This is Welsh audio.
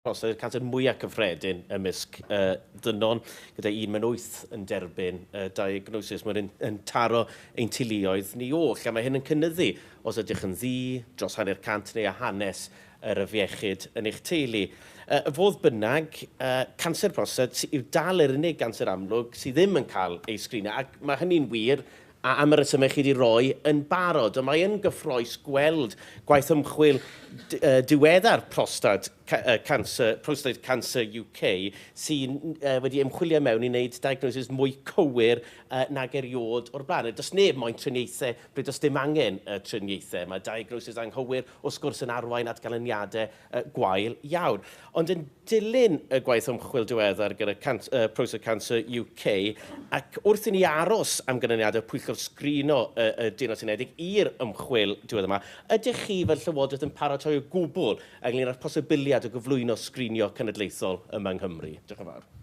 Prostad yw'r canser mwyaf cyffredin ymysg uh, dynon, gyda un mewn wyth yn derbyn uh, diagnosis. Mae'n yn, yn taro ein teuluoedd ni oll, a mae hyn yn cynyddu os ydych yn ddu, dros hanner cant neu â hanes yr afiechyd yn eich teulu. Uh, fodd bynnag, uh, canser prostad yw dal yr unig ganser amlwg sydd ddim yn cael ei sgrinio, ac mae hynny'n wir a am y rhesymau chi wedi rhoi yn barod. Ond mae yn gyffroes gweld gwaith ymchwil diweddar Prostad Cancer, Prostate Cancer UK sy'n wedi ymchwilio mewn i wneud diagnosis mwy cywir nag eriod o'r blaen. Does neb moyn triniaethau pryd does dim angen y triniaethau. Mae diagnosis anghywir wrth gwrs yn arwain at ganlyniadau gwael iawn. Ond yn dilyn y gwaith ymchwil diweddar gyda Can Prostate Cancer UK, ac wrth i ni aros am ganlyniadau pwyllgor sgrino y, y Deyrnas Unedig i'r ymchwil diweddar yma, ydych chi fel Llywodraeth yn paratoi o gwbl ynglyn â'r posibiliad o gyflwyno sgrinio cenedlaethol yma yng Nghymru? Diolch yn fawr.